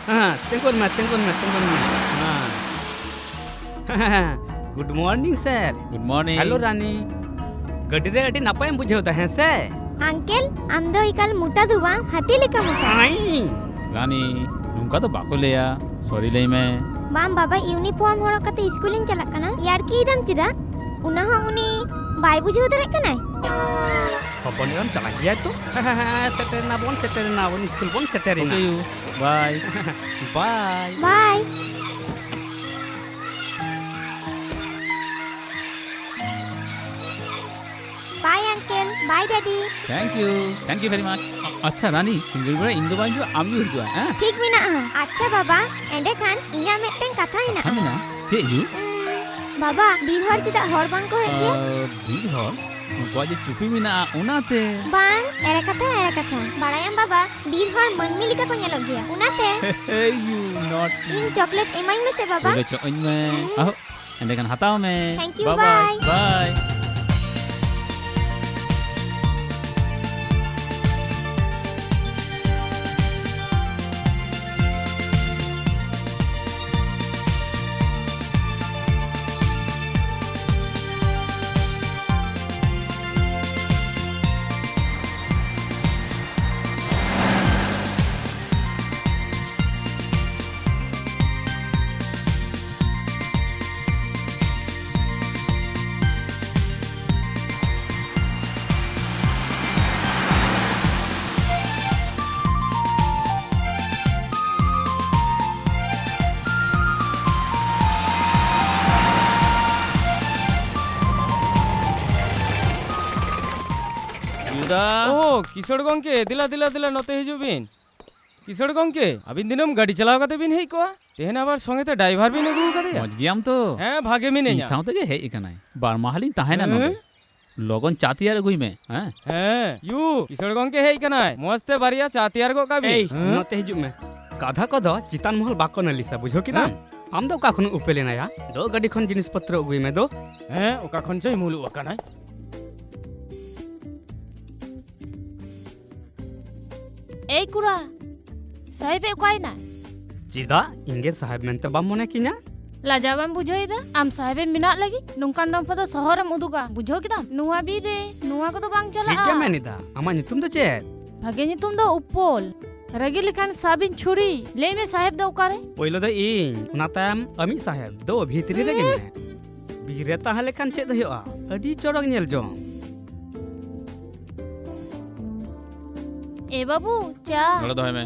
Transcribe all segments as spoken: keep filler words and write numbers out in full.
ᱦᱮᱸ, ᱛᱤᱸᱜᱩᱱ ᱢᱮ, ᱛᱤᱸᱜᱩᱱ ᱢᱮ, ᱛᱤᱸᱜᱩᱱ ᱢᱮ᱾ ᱦᱮᱸ᱾ Good morning, sir. Good morning. Hello, ᱨᱟᱱᱤ᱾ ᱜᱟᱹᱰᱤ ᱨᱮ ᱟᱹᱰᱤ ᱱᱟᱯᱟᱭᱮᱢ ᱵᱩᱡᱷᱟᱹᱣ ᱫᱟ, ᱦᱮᱸ ᱥᱮ? ᱟᱝᱠᱮᱞ, ᱟᱢ ᱫᱚ ᱮᱠᱟᱞ ᱢᱚᱴᱟ ᱫᱚ ᱵᱟᱝ, ᱦᱟᱹᱛᱤ ᱞᱮᱠᱟ ᱢᱚᱴᱟ᱾ ᱟᱭ᱾ ᱨᱟᱱᱤ, ᱱᱚᱝᱠᱟ ᱫᱚ ᱵᱟᱠᱚ ᱞᱟᱹᱭᱟ᱾ Sorry ᱞᱟᱹᱭ ᱢᱮ᱾ ᱵᱟᱝ ᱵᱟᱵᱟ, uniform ᱦᱚᱨᱚᱜ ᱠᱟᱛᱮ ᱤᱥᱠᱩᱞᱤᱧ ᱪᱟᱞᱟᱜ ᱠᱟᱱᱟ᱾ ᱤᱭᱟᱨᱠᱤ ᱮᱫᱟᱢ ᱪᱮᱫᱟᱜ? ᱚᱱᱟ ᱦᱚᱸ ᱩᱱᱤ ᱵᱟᱭ ᱵᱩᱡᱷᱟᱹᱣ ᱫᱟᱲᱮᱭᱟᱜ ᱠᱟᱱᱟᱭ᱾ ᱦᱚᱯᱚᱱ ᱮᱨᱟᱢ ᱪᱟᱞᱟᱜ ᱜᱮᱭᱟᱭ ᱛᱚ᱾ ᱥᱮᱴᱮᱨ ᱮᱱᱟ ᱵᱚᱱ, ᱥᱮᱴᱮᱨ ᱮᱱᱟ ᱵᱚᱱ, ᱤᱥᱠᱩᱞ ᱵᱚᱱ ᱥᱮᱴᱮᱨ ᱮᱱᱟ᱾ Okay, you. Bye. Bye. Bye. Bye, uncle. Bye, daddy. Thank you. Thank you very much. ᱟ-, ᱟᱪᱪᱷᱟ, ᱨᱟᱱᱤ, ᱥᱤᱸᱜᱟᱹᱲ ᱵᱮᱲᱟ ᱤᱧ ᱫᱚ ᱵᱟᱹᱧ ᱦᱤᱡᱩᱜᱼᱟ, ᱟᱢ ᱜᱮ ᱦᱤᱡᱩᱜᱼᱟ, ᱦᱮᱸ? ᱴᱷᱤᱠ ᱢᱮᱱᱟᱜᱼᱟ᱾ ᱟᱪᱪᱷᱟ, ᱵᱟᱵᱟ, ᱮᱸᱰᱮᱠᱷᱟᱱ ᱤᱧᱟᱹᱜ ᱢᱤᱫᱴᱟᱝ ᱠᱟᱛᱷᱟ ᱦᱮᱱᱟᱜᱼᱟ᱾ ᱠᱟᱛᱷᱟ ᱢᱮᱱᱟᱜᱼᱟ? ᱪᱮᱫ ᱭᱩ? ᱩᱸ, ᱵᱟᱵᱟ, ᱵᱤᱨ ᱦᱚᱲ ᱪᱮᱫᱟᱜ ᱦᱚᱲ ᱵᱟᱝ ᱠᱚ ᱦᱮᱡ ᱜᱮᱭᱟ? ᱟᱸ, ᱵᱤᱨ ᱦᱚᱲ? ᱩᱱᱠᱩᱣᱟᱜ ᱡᱮ ᱪᱩᱯᱤ ᱢᱮᱱᱟᱜᱼᱟ, ᱚᱱᱟᱛᱮ᱾ ᱵᱟᱝ, ᱮᱲᱮ ᱠᱟᱛᱷᱟ, ᱮᱲᱮ ᱠᱟᱛᱷᱟ᱾ ᱵᱟᱲᱟᱭᱟᱢ ᱵᱟᱵᱟ, ᱵᱤᱨ ᱦᱚᱲ ᱢᱟᱹᱱᱢᱤ ᱞᱮᱠᱟ ᱠᱚ ᱧᱮᱞᱚᱜ ᱜᱮᱭᱟ, ᱚᱱᱟᱛᱮ᱾ ᱦᱮ, ᱦᱮ, you naughty. ᱤᱧ ᱪᱚᱠᱞᱮᱴ ᱮᱢᱟᱹᱧ ᱢᱮᱥᱮ, ᱵᱟᱵᱟ᱾ ᱛᱚᱵᱮ ᱪᱚᱜ ᱟᱹᱧ ᱢᱮ᱾ ᱦᱩᱸ᱾ ᱟᱦᱳ, ᱮᱸᱰᱮᱠᱷᱟᱱ ᱦᱟᱛᱟᱣ ᱢᱮ᱾ Thank you, bye bye. Bye. ᱫᱟ᱾ ᱳ, ᱠᱤᱥᱟᱹᱬ ᱜᱚᱝᱠᱮ, ᱫᱮᱞᱟ, ᱫᱮᱞᱟ, ᱫᱮᱞᱟ, ᱱᱚᱛᱮ ᱦᱤᱡᱩᱜ ᱵᱤᱱ᱾ ᱠᱤᱥᱟᱹᱬ ᱜᱚᱝᱠᱮ, ᱟᱹᱵᱤᱱ ᱫᱤᱱᱟᱹᱢ ᱜᱟᱹᱰᱤ ᱪᱟᱞᱟᱣ ᱠᱟᱛᱮ ᱵᱤᱱ ᱦᱮᱡ ᱠᱚᱜᱼᱟ, ᱛᱮᱦᱮᱧ ᱟᱵᱟᱨ ᱥᱚᱸᱜᱮ ᱛᱮ ᱰᱟᱭᱵᱷᱟᱨ ᱵᱤᱱ ᱟᱹᱜᱩ ᱟᱠᱟᱫᱮᱭᱟ? ᱢᱚᱡᱽ ᱜᱮᱭᱟᱢ ᱛᱚ? ᱦᱮᱸ, ᱵᱷᱟᱜᱮ ᱢᱤᱱᱟᱹᱧᱟ᱾ ᱤᱧ ᱥᱟᱶ ᱛᱮᱜᱮ ᱦᱮᱡ ᱟᱠᱟᱱᱟᱭ, ᱵᱟᱨ ᱢᱟᱦᱟ ᱞᱤᱧ ᱛᱟᱦᱮᱱᱟ ᱦᱮᱸ? ᱱᱚᱰᱮ᱾ ᱞᱚᱜᱚᱱ ᱪᱟ ᱛᱮᱭᱟᱨ ᱟᱹᱜᱩᱭ ᱢᱮ, ᱦᱮᱸ? ᱦᱮᱸ, ᱭᱩ, ᱠᱤᱥᱟᱹᱬ ᱜᱚᱝᱠᱮ ᱦᱮᱡ ᱟᱠᱟᱱᱟᱭ, ᱢᱚᱡᱽ ᱛᱮ ᱵᱟᱨᱭᱟ ᱪᱟ ᱛᱮᱭᱟᱨ ᱜᱚᱫ ᱠᱟᱜ ᱵᱤᱱ᱾ ᱮᱭ, ᱦᱮᱸ? ᱱᱚᱛᱮ ᱦᱤᱡᱩᱜ ᱢᱮ᱾ ᱠᱟᱛᱷᱟ ᱠᱚᱫᱚ ᱪᱮᱛᱟᱱ ᱢᱚᱦᱚᱞ ᱵᱟᱠᱚ ᱱᱟᱹᱞᱤᱥᱟ, ᱵᱩᱡᱷᱟᱹᱣ ᱠᱮᱫᱟᱢ? ᱦᱮᱸ? ᱟᱢ ᱫᱚ ᱚᱠᱟ ᱠᱷᱚᱱᱮᱢ ᱩᱯᱮᱞ ᱮᱱᱟᱭᱟ? ᱫᱚ ᱜᱟᱹᱰᱤ ᱠᱷᱚᱱ ᱡᱤᱱᱤᱥ ᱯᱚᱛᱨᱚ ᱟᱹᱜᱩᱭ ᱢᱮ ᱫᱚ᱾ ᱦᱮᱸ, ᱚᱠᱟ ᱠᱷᱚᱱ ᱪᱚᱭ ᱢᱩᱞᱩᱜ ᱟᱠᱟᱱᱟᱭ᱾ ᱮᱭ ᱠᱩᱲᱟ, ᱥᱟᱦᱮᱵ ᱮ ᱚᱠᱟᱭᱮᱱᱟ? ᱪᱮᱫᱟᱜ? ᱤᱧ ᱜᱮ ᱥᱟᱦᱮᱵ ᱢᱮᱱᱛᱮ ᱵᱟᱢ ᱢᱚᱱᱮ ᱠᱤᱧᱟ? ᱞᱟᱡᱟᱣ ᱵᱟᱢ ᱵᱩᱡᱷᱟᱹᱣ ᱮᱫᱟ? ᱟᱢ ᱥᱟᱦᱮᱵ ᱮᱢ ᱵᱮᱱᱟᱜ ᱞᱟᱹᱜᱤᱫ ᱱᱚᱝᱠᱟᱱ ᱫᱚᱢᱯᱷᱟ ᱫᱚ ᱥᱚᱦᱚᱨ ᱨᱮᱢ ᱩᱫᱩᱜᱟ, ᱵᱩᱡᱷᱟᱹᱣ ᱠᱮᱫᱟᱢ? ᱱᱚᱣᱟ ᱵᱤᱨ ᱨᱮ ᱱᱚᱣᱟ ᱠᱚᱫᱚ ᱵᱟᱝ ᱪᱟᱞᱟᱜᱼᱟ᱾ ᱴᱷᱤᱠ ᱜᱮᱢ ᱢᱮᱱ ᱮᱫᱟ᱾ ᱟᱢᱟᱜ ᱧᱩᱛᱩᱢ ᱫᱚ ᱪᱮᱫ? ᱵᱷᱟᱜᱮ ᱧᱩᱛᱩᱢ ᱫᱚ ᱩᱯᱯᱚᱞ᱾ ᱨᱟᱹᱜᱤ ᱞᱮᱠᱷᱟᱱ ᱥᱟᱵᱤᱧ ᱪᱷᱩᱨᱤ᱾ ᱞᱟᱹᱭ ᱢᱮ ᱥᱟᱦᱮᱵ ᱫᱚ ᱚᱠᱟᱨᱮ? ᱯᱳᱭᱞᱳ ᱫᱚ ᱤᱧ, ᱚᱱᱟ ᱛᱟᱭᱚᱢ ᱟᱢᱤᱡ ᱥᱟᱦᱮᱵ᱾ ᱫᱩ ᱵᱷᱤᱛᱨᱤ ᱨᱮᱜᱮ ᱢᱮᱱᱟᱭᱟ᱾ ᱵᱤᱨ ᱨᱮ ᱛᱟᱦᱮᱸ ᱞᱮᱠᱷᱟᱱ ᱪᱮᱫ ᱦᱩᱭᱩᱜᱼᱟ? ᱟᱹᱰᱤ ᱪᱚᱨᱚᱠ ᱧᱮᱞ ᱡᱚᱝ᱾ ᱮ ᱵᱟᱹᱵᱩ, ᱪᱟ᱾ ᱱᱚᱰᱮ ᱫᱚᱦᱚᱭ ᱢᱮ᱾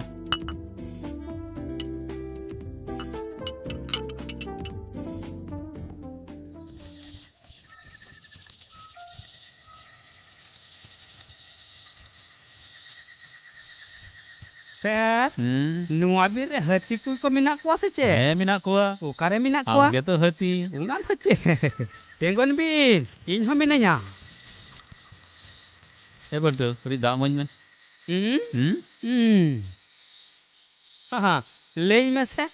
ᱥᱮᱨ, ᱦᱩᱸ? ᱱᱚᱣᱟ ᱵᱤᱨ ᱨᱮ ᱦᱟᱹᱛᱤ ᱠᱚ ᱢᱮᱱᱟᱜ ᱠᱚᱣᱟ ᱥᱮ ᱪᱮᱫ? ᱦᱮᱸ, ᱢᱮᱱᱟᱜ ᱠᱚᱣᱟ᱾ ᱚᱠᱟᱨᱮ ᱢᱮᱱᱟᱜ ᱠᱚᱣᱟ? ᱟᱢ ᱜᱮᱛᱚ ᱦᱟᱹᱛᱤ᱾ ᱚᱱᱟ ᱫᱚ ᱪᱮᱫ? ᱛᱤᱸᱜᱩᱱ ᱵᱤᱱ, ᱤᱧ ᱦᱚᱸ ᱢᱤᱱᱟᱹᱧᱟ᱾ ᱮ ᱵᱟᱹᱞᱴᱟᱹ, ᱠᱟᱹᱴᱤᱡ ᱫᱟᱜ ᱤᱢᱟᱹᱧ ᱢᱮ᱾ ᱦᱩᱸ? ᱦᱩᱸ? ᱦᱩᱸ᱾ ᱦᱟᱦᱟ, ᱞᱟᱹᱭ ᱢᱮᱥᱮ,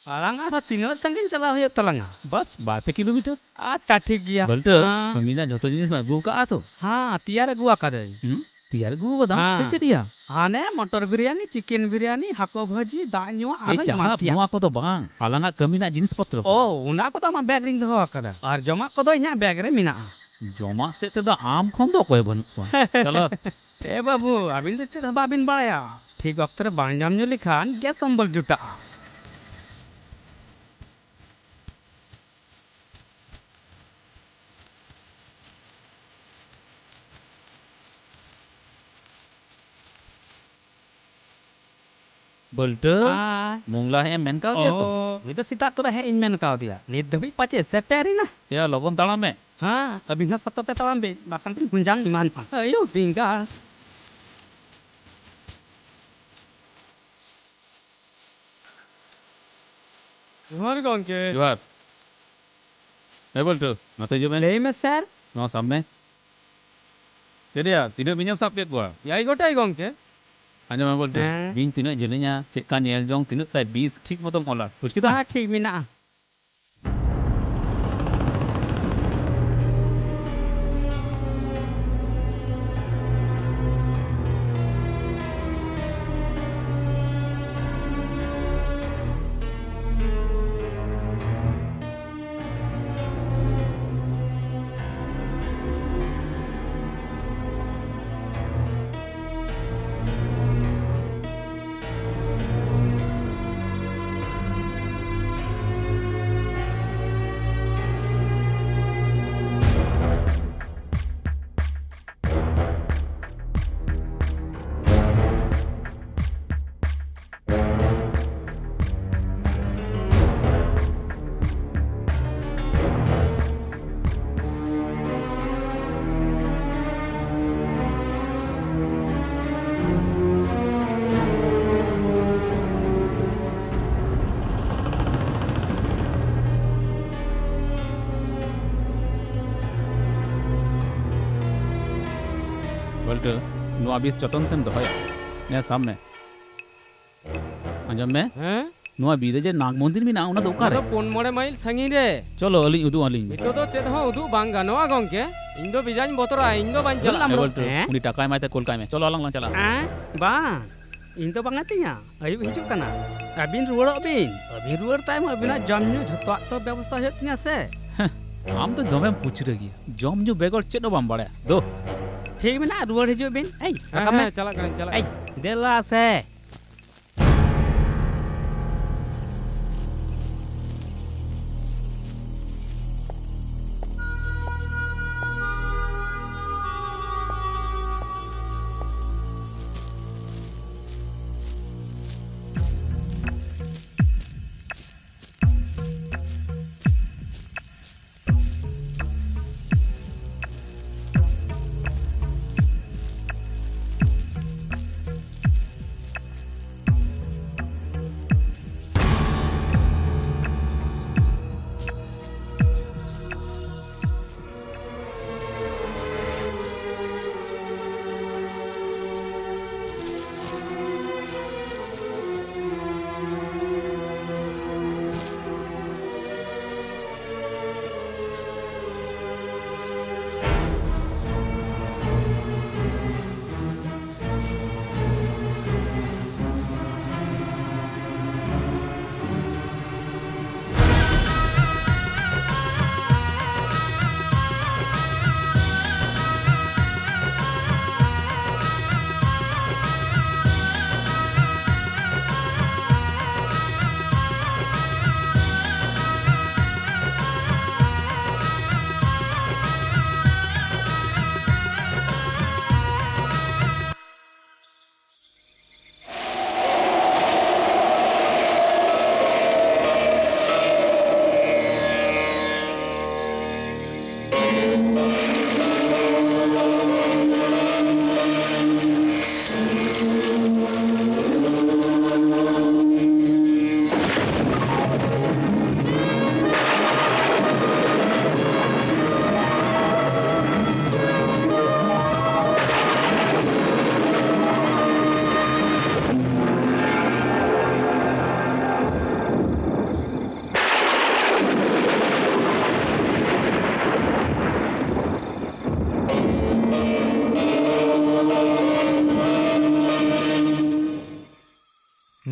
ᱟᱞᱟᱝ ᱟᱨᱦᱚᱸ ᱛᱤᱱᱟᱹᱜ ᱥᱟᱺᱜᱤᱧ ᱪᱟᱞᱟᱣ ᱦᱩᱭᱩᱜ ᱛᱟᱞᱟᱝᱟ? ᱵᱟᱥ, ᱵᱟᱨ ᱯᱮ ᱠᱤᱞᱳᱢᱤᱴᱟᱨ᱾ ᱟᱪᱪᱷᱟ, ᱴᱷᱤᱠ ᱜᱮᱭᱟ᱾ ᱵᱟᱹᱞᱴᱟᱹ, ᱦᱮᱸ᱾ ᱠᱟᱹᱢᱤ ᱨᱮᱱᱟᱜ ᱡᱷᱚᱛᱚ ᱡᱤᱱᱤᱥ ᱢᱟ ᱟᱹᱜᱩ ᱟᱠᱟᱫᱼᱟ ᱛᱚ? ᱦᱮᱸ, ᱛᱮᱭᱟᱨ ᱟᱹᱜᱩ ᱟᱠᱟᱫᱟᱹᱧ᱾ ᱦᱩᱸ? ᱛᱮᱭᱟᱨ ᱟᱹᱜᱩ ᱟᱠᱟᱫᱟᱢ? ᱦᱮᱸ᱾ ᱥᱮ ᱪᱮᱫ ᱭᱟ? ᱦᱟᱱᱮ ᱢᱚᱴᱚᱨ ᱵᱤᱨᱭᱟᱱᱤ, ᱪᱤᱠᱮᱱ ᱵᱤᱨᱭᱟᱱᱤ, ᱦᱟᱹᱠᱩ ᱵᱷᱟᱹᱡᱤ, ᱫᱟᱜ ᱧᱩᱣᱟᱜ, ᱮᱭ ᱟᱨᱦᱚᱸ ᱮᱢᱟᱱ ᱪᱟᱦᱟᱵ, ᱛᱮᱭᱟᱜ᱾ ᱱᱚᱣᱟ ᱠᱚᱫᱚ ᱵᱟᱝ, ᱟᱞᱟᱝᱟᱜ ᱠᱟᱹᱢᱤ ᱨᱮᱱᱟᱜ ᱡᱤᱱᱤᱥ ᱯᱚᱛᱨᱚ ᱠᱚ᱾ ᱳ, ᱚᱱᱟ ᱠᱚᱫᱚ ᱟᱢᱟᱜ ᱵᱮᱜᱽ ᱨᱤᱧ ᱫᱚᱦᱚ ᱟᱠᱟᱫᱟ᱾ ᱟᱨ ᱡᱚᱢᱟᱜ ᱠᱚᱫᱚ ᱤᱧᱟᱹᱜ ᱵᱮᱜᱽ ᱨᱮ ᱢᱮᱱᱟᱜᱼᱟ᱾ ᱡᱚᱢᱟᱜ ᱥᱮᱫ ᱛᱮᱫᱚ ᱟᱢ ᱠᱷᱚᱱ ᱫᱚ ᱚᱠᱚᱭ ᱵᱟᱹᱱᱩᱜ ᱠᱚᱣᱟ᱾ ᱪᱚᱞᱚ᱾ ᱮ ᱵᱟᱹᱵᱩ, ᱟᱹᱵᱤᱱ ᱫᱚ ᱪᱮᱫ ᱦᱚᱸ ᱵᱟᱵᱤᱱ ᱵᱟᱲᱟᱭᱟ᱾ ᱴᱷᱤᱠ ᱚᱠᱛᱚ ᱨᱮ ᱵᱟᱝ ᱧᱟᱢ ᱧᱩ ᱞᱮᱠᱷᱟᱱ ᱜᱮᱥ ᱚᱢᱵᱚᱞ ᱡᱩᱴᱟᱹᱜᱼᱟ᱾ ᱵᱟᱹᱞᱴᱟᱹ, ᱟᱨ ᱢᱚᱝᱞᱟ ᱦᱮᱡ ᱮᱢ ᱢᱮᱱ ᱠᱟᱣᱫᱮᱭᱟ ᱛᱚ? ᱚ, ᱩᱱᱤ ᱫᱚ ᱥᱮᱛᱟᱜ ᱛᱚᱨᱟ ᱦᱮᱡ ᱤᱧ ᱢᱮᱱ ᱠᱟᱣᱫᱮᱭᱟ᱾ ᱱᱤᱛ ᱫᱷᱟᱹᱵᱤᱡ ᱯᱟᱪᱮ ᱥᱮᱴᱮᱨ ᱮᱱᱟ᱾ ᱮᱭᱟ, ᱞᱚᱜᱚᱱ ᱛᱟᱲᱟᱢ ᱢᱮ᱾ ᱦᱮᱸ, ᱟᱹᱵᱤᱱ ᱦᱚᱸ ᱥᱚᱛᱚ ᱛᱮ ᱛᱟᱲᱟᱢ ᱵᱤᱱ, ᱵᱟᱠᱷᱟᱱ ᱵᱤᱱ ᱵᱷᱩᱸᱡᱟᱝ ᱮᱢᱟᱱᱚᱜᱼᱟ᱾ ᱟᱭᱳ ᱵᱮᱸᱜᱟᱲ᱾ ᱡᱚᱦᱟᱨ ᱜᱚᱝᱠᱮ᱾ ᱡᱚᱦᱟᱨ᱾ ᱦᱮᱸ ᱵᱚᱞᱴᱩ, ᱱᱚᱛᱮ ᱦᱤᱡᱩᱜ ᱢᱮ᱾ ᱞᱟᱹᱭ ᱢᱮ ᱥᱮᱨ᱾ ᱱᱚᱣᱟ ᱥᱟᱵ ᱢᱮ᱾ ᱪᱮᱫ ᱭᱟ, ᱛᱤᱱᱟᱹᱜ ᱵᱤᱧ ᱮᱢ ᱥᱟᱵ ᱠᱮᱫ ᱠᱚᱣᱟ? ᱮᱭᱟᱭ ᱜᱚᱴᱟᱭ ᱜᱚᱝᱠᱮ᱾ ᱟᱸᱡᱚᱢ ᱢᱮ ᱵᱚᱞᱴᱩ, ᱦᱮᱸ᱾ ᱵᱤᱧ ᱛᱤᱱᱟᱹᱜ ᱡᱮᱞᱮᱧᱟ, ᱪᱮᱫ ᱞᱮᱠᱟ ᱧᱮᱞ ᱡᱚᱝ, ᱛᱤᱱᱟᱹᱜ ᱛᱟᱭ ᱵᱤᱥ, ᱴᱷᱤᱠ ᱢᱚᱛᱚᱢ ᱚᱞᱟ᱾ ᱵᱩᱡ ᱠᱮᱫᱟ? ᱦᱮᱸ, ᱴᱷᱤᱠ ᱢᱮᱱᱟᱜᱼᱟ᱾ ᱵᱚᱞᱴᱩ, ᱱᱚᱣᱟ ᱵᱤᱥ ᱡᱚᱛᱚᱱ ᱛᱮᱢ ᱫᱚᱦᱚᱭᱟ᱾ ᱱᱮ ᱥᱟᱵ ᱢᱮ᱾ ᱟᱸᱡᱚᱢ ᱢᱮ᱾ ᱦᱮᱸ? ᱱᱚᱣᱟ ᱵᱤᱨ ᱨᱮ ᱡᱮ ᱱᱟᱜᱽ ᱢᱚᱱᱫᱤᱨ ᱢᱮᱱᱟᱜᱼᱟ, ᱚᱱᱟ ᱫᱚ ᱚᱠᱟᱨᱮ? ᱚᱱᱟ ᱫᱚ ᱯᱩᱱ ᱢᱚᱬᱮ ᱢᱟᱭᱤᱞ ᱥᱟᱺᱜᱤᱧ ᱨᱮ᱾ ᱪᱚᱞᱚ, ᱟᱹᱞᱤᱧ ᱩᱫᱩᱜ ᱟᱹᱞᱤᱧ᱾ ᱱᱤᱛᱚᱜ ᱫᱚ ᱪᱮᱫ ᱦᱚᱸ ᱩᱫᱩᱜ ᱵᱟᱝ ᱜᱟᱱᱚᱜᱼᱟ ᱜᱚᱝᱠᱮ᱾ ᱤᱧ ᱫᱚ ᱵᱮᱡᱟᱧ ᱵᱚᱛᱚᱨᱟ, ᱤᱧ ᱫᱚ ᱵᱟᱧᱪᱟᱞᱟᱜ᱾ ᱮ ᱵᱚᱞᱴᱩ, ᱦᱮᱸ? ᱩᱱᱤ ᱴᱟᱠᱟ ᱮᱢᱟᱭ ᱛᱮ ᱠᱩᱞ ᱠᱟᱭ ᱢᱮ᱾ ᱪᱚᱞᱚ, ᱟᱞᱟᱝ ᱞᱟᱝ ᱪᱟᱞᱟᱜᱼᱟ᱾ ᱮᱸ? ᱵᱟᱝ, ᱤᱧ ᱫᱚ ᱵᱟᱝ ᱟᱹᱛᱤᱧᱟ᱾ ᱟᱹᱭᱩᱵ ᱦᱤᱡᱩᱜ ᱠᱟᱱᱟ᱾ ᱟᱹᱵᱤᱱ ᱨᱩᱣᱟᱹᱲᱚᱜ ᱵᱤᱱ᱾ ᱟᱹᱵᱤᱱ ᱨᱩᱣᱟᱹᱲ ᱛᱟᱭᱚᱢ ᱟᱹᱵᱤᱱᱟᱜ ᱡᱚᱢ ᱧᱩ ᱡᱷᱚᱛᱚᱣᱟᱜ ᱛᱚ ᱵᱮᱵᱚᱥᱛᱷᱟ ᱦᱩᱭᱩᱜ ᱛᱤᱧᱟ ᱥᱮ᱾ ᱟᱢ ᱫᱚ ᱫᱚᱢᱮᱢ ᱯᱩᱪᱨᱟᱹ ᱜᱮᱭᱟ᱾ ᱡᱚᱢ ᱧᱩ ᱵᱮᱜᱚᱨ ᱪᱮᱫ ᱦᱚᱸ ᱵᱟᱢ ᱵᱟᱲᱟᱭᱟ᱾ ᱫᱳ᱾ ᱴᱷᱤᱠ ᱢᱮᱱᱟᱜᱼᱟ, ᱨᱩᱣᱟᱹᱲ ᱦᱤᱡᱩᱜ ᱵᱤᱱ᱾ ᱮᱭ, ᱦᱮᱸ, ᱨᱟᱠᱟᱵ ᱢᱮ᱾ ᱦᱮᱸ, ᱪᱟᱞᱟᱜ ᱠᱟᱹᱱᱟᱹᱧ, ᱪᱟᱞᱟᱜ ᱮᱭ, ᱠᱟᱹᱱᱟᱹᱧ᱾ ᱫᱮᱞᱟ ᱥᱮ᱾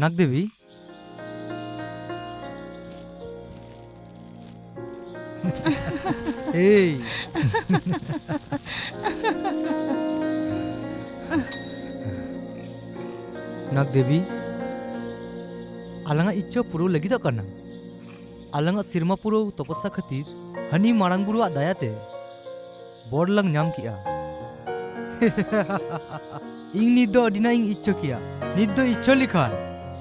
ᱱᱟᱜᱽ ᱫᱮᱵᱤ᱾ ᱮᱭ᱾ ᱱᱟᱜᱽ ᱫᱮᱵᱤ, ᱟᱞᱟᱝᱟᱜ ᱤᱪᱪᱷᱟᱹ ᱯᱩᱨᱟᱹᱣ ᱞᱟᱹᱜᱤᱫᱚᱜ ᱠᱟᱱᱟ᱾ ᱟᱞᱟᱝᱟᱜ ᱥᱮᱨᱢᱟ ᱯᱩᱨᱟᱹᱣ ᱛᱚᱯᱚᱥᱟ ᱠᱷᱟᱹᱛᱤᱨ ᱦᱟᱹᱱᱤ ᱢᱟᱨᱟᱝ ᱵᱩᱨᱩᱣᱟᱜ ᱫᱟᱭᱟᱛᱮ ᱵᱚᱨ ᱞᱟᱝ ᱧᱟᱢ ᱠᱮᱜᱼᱟ᱾ ᱤᱧ ᱱᱤᱛ ᱫᱚ ᱟᱹᱰᱤ ᱱᱟᱜ ᱤᱧ ᱤᱪᱪᱷᱟᱹ ᱠᱮᱭᱟ᱾ ᱱᱤᱛ ᱫᱚ ᱤᱪᱪᱷᱟᱹ ᱞᱮᱠᱷᱟᱱ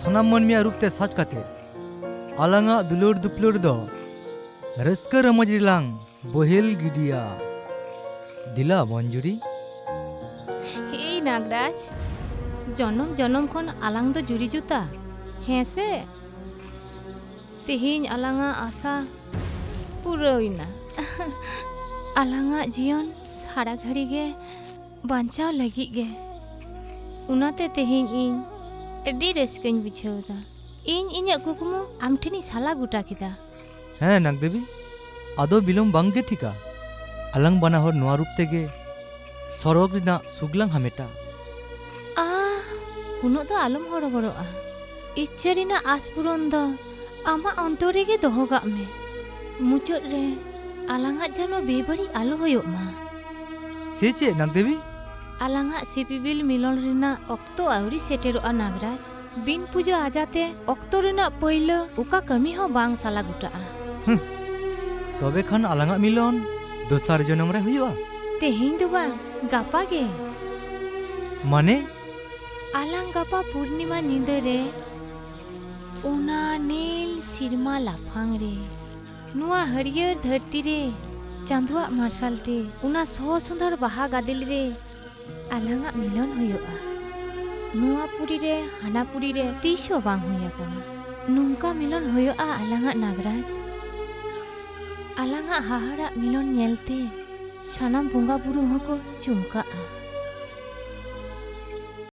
ᱥᱟᱱᱟᱢ ᱢᱟᱹᱱᱢᱤᱭᱟᱜ ᱨᱩᱯ ᱛᱮ ᱥᱟᱡᱽ ᱠᱟᱛᱮ ᱟᱞᱟᱝᱟᱜ ᱫᱩᱞᱟᱹᱲ ᱫᱩᱯᱞᱟᱹᱲ ᱫᱚ ᱨᱟᱹᱥᱠᱟᱹ ᱨᱚᱢᱚᱡᱽ ᱨᱮᱞᱟᱝ ᱵᱳᱦᱮᱞ ᱜᱤᱰᱤᱭᱟ᱾ ᱫᱮᱞᱟ ᱢᱚᱧᱡᱩᱨᱤ᱾ ᱦᱮᱭ ᱱᱟᱜᱽᱨᱟᱡᱽ, ᱡᱚᱱᱚᱢ ᱡᱚᱱᱚᱢ ᱠᱷᱚᱱ ᱟᱞᱟᱝ ᱫᱚ ᱡᱩᱨᱤ ᱡᱩᱛᱟ, ᱦᱮᱸ ᱥᱮ? ᱛᱮᱦᱮᱧ ᱟᱞᱟᱝᱟᱜ ᱟᱥᱟ ᱯᱩᱨᱟᱹᱣ ᱮᱱᱟ᱾ ᱟᱞᱟᱝᱟᱜ ᱡᱤᱭᱚᱱ ᱥᱟᱨᱟ ᱜᱷᱟᱹᱲᱤ ᱜᱮ ᱵᱟᱧᱪᱟᱣ ᱞᱟᱹᱜᱤᱫ ᱜᱮ᱾ ᱚᱱᱟᱛᱮ ᱛᱮᱦᱮᱧ ᱤᱧ ᱟᱹᱰᱤ ᱨᱟᱹᱥᱠᱟᱹᱧ ᱵᱩᱡᱷᱟᱹᱣ ᱮᱫᱟ᱾ ᱤᱧ ᱤᱧᱟᱹᱜ ᱠᱩᱠᱢᱩ ᱟᱢ ᱴᱷᱮᱱᱤᱧ ᱥᱟᱞᱟ ᱜᱚᱴᱟ ᱠᱮᱫᱟ᱾ ᱦᱮᱸ ᱱᱟᱜᱽᱫᱮᱵᱤ, ᱟᱫᱚ ᱵᱤᱞᱚᱢ ᱵᱟᱝ ᱜᱮ ᱴᱷᱤᱠᱟ᱾ ᱟᱞᱟᱝ ᱵᱟᱱᱟ ᱦᱚᱲ ᱱᱚᱣᱟ ᱨᱩᱯ ᱛᱮᱜᱮ ᱥᱚᱨᱚᱜᱽ ᱨᱮᱱᱟᱜ ᱥᱩᱠ ᱞᱟᱝ ᱦᱟᱢᱮᱴᱟ᱾ ᱟᱦ, ᱩᱱᱟᱹᱜ ᱫᱚ ᱟᱞᱚᱢ ᱦᱚᱨᱚᱵᱚᱨᱚᱜᱼᱟ᱾ ᱤᱪᱪᱷᱟᱹ ᱨᱮᱱᱟᱜ ᱟᱸᱥ ᱯᱩᱨᱚᱱ ᱫᱚ ᱟᱢᱟᱜ ᱚᱱᱛᱚᱨ ᱨᱮᱜᱮ ᱫᱚᱦᱚ ᱠᱟᱜ ᱢᱮ᱾ ᱢᱩᱪᱟᱹᱫ ᱨᱮ ᱟᱞᱟᱝᱟᱜ ᱡᱮᱱᱚ ᱵᱮᱵᱟᱹᱲᱤᱡ ᱟᱞᱚ ᱦᱩᱭᱩᱜ ᱢᱟ᱾ ᱥᱮ ᱪᱮᱫ ᱱᱟᱜᱽᱫᱮᱵᱤ? ᱟᱞᱟᱝᱟᱜ ᱥᱤᱯᱤᱵᱤᱞ ᱢᱤᱞᱚᱱ ᱨᱮᱱᱟᱜ ᱚᱠᱛᱚ ᱟᱹᱣᱨᱤ ᱥᱮᱴᱮᱨᱚᱜᱼᱟ ᱱᱟᱜᱽᱨᱟᱡᱽ᱾ ᱵᱤᱱ ᱯᱩᱡᱟᱹ ᱟᱡᱟᱛᱮ ᱚᱠᱛᱚ ᱨᱮᱱᱟᱜ ᱯᱟᱹᱭᱞᱟᱹ ᱚᱠᱟ ᱠᱟᱹᱢᱤ ᱦᱚᱸ ᱵᱟᱝ ᱥᱟᱞᱟ ᱜᱚᱴᱟᱜᱼᱟ᱾ ᱦᱩᱸ, ᱛᱚᱵᱮ ᱠᱷᱟᱱ ᱟᱞᱟᱝᱟᱜ ᱢᱤᱞᱚᱱ ᱫᱚᱥᱟᱨ ᱡᱚᱱᱚᱢ ᱨᱮ ᱦᱩᱭᱩᱜᱼᱟ᱾ ᱛᱮᱦᱮᱧ ᱫᱚ ᱵᱟᱝ, ᱜᱟᱯᱟ ᱜᱮ᱾ ᱢᱟᱱᱮ? ᱟᱞᱟᱝ ᱜᱟᱯᱟ ᱯᱩᱨᱱᱤᱢᱟ ᱧᱤᱫᱟᱹ ᱨᱮ ᱚᱱᱟ ᱱᱤᱞ ᱥᱤᱨᱢᱟ ᱞᱟᱯᱷᱟᱝ ᱨᱮ, ᱱᱚᱣᱟ ᱦᱟᱹᱨᱭᱟᱹᱲ ᱫᱷᱟᱹᱨᱛᱤ ᱨᱮ ᱪᱟᱸᱫᱚᱣᱟᱜ ᱢᱟᱨᱥᱟᱞ ᱛᱮ, ᱚᱱᱟ ᱥᱚ ᱥᱩᱸᱫᱚᱨ ᱵᱟᱦᱟ ᱜᱟᱫᱮᱞ ᱨᱮ ᱟᱞᱟᱝᱟᱜ ᱢᱤᱞᱚᱱ ᱦᱩᱭᱩᱜᱼᱟ᱾ ᱱᱚᱣᱟ ᱯᱩᱨᱤ ᱨᱮ ᱦᱟᱱᱟ ᱯᱩᱨᱤ ᱨᱮ ᱛᱤᱥ ᱦᱚᱸ ᱵᱟᱝ ᱦᱩᱭ ᱟᱠᱟᱱᱟ᱾ ᱱᱚᱝᱠᱟ ᱢᱤᱞᱚᱱ ᱦᱩᱭᱩᱜᱼᱟ ᱟᱞᱟᱝᱟᱜ ᱱᱟᱜᱽᱨᱟᱡᱽ᱾ ᱟᱞᱟᱝᱟᱜ ᱦᱟᱦᱟᱲᱟᱜ ᱢᱤᱞᱚᱱ ᱧᱮᱞᱛᱮ ᱥᱟᱱᱟᱢ ᱵᱚᱸᱜᱟ ᱵᱩᱨᱩ ᱦᱚᱸᱠᱚ ᱪᱩᱢᱠᱟᱜᱼᱟ᱾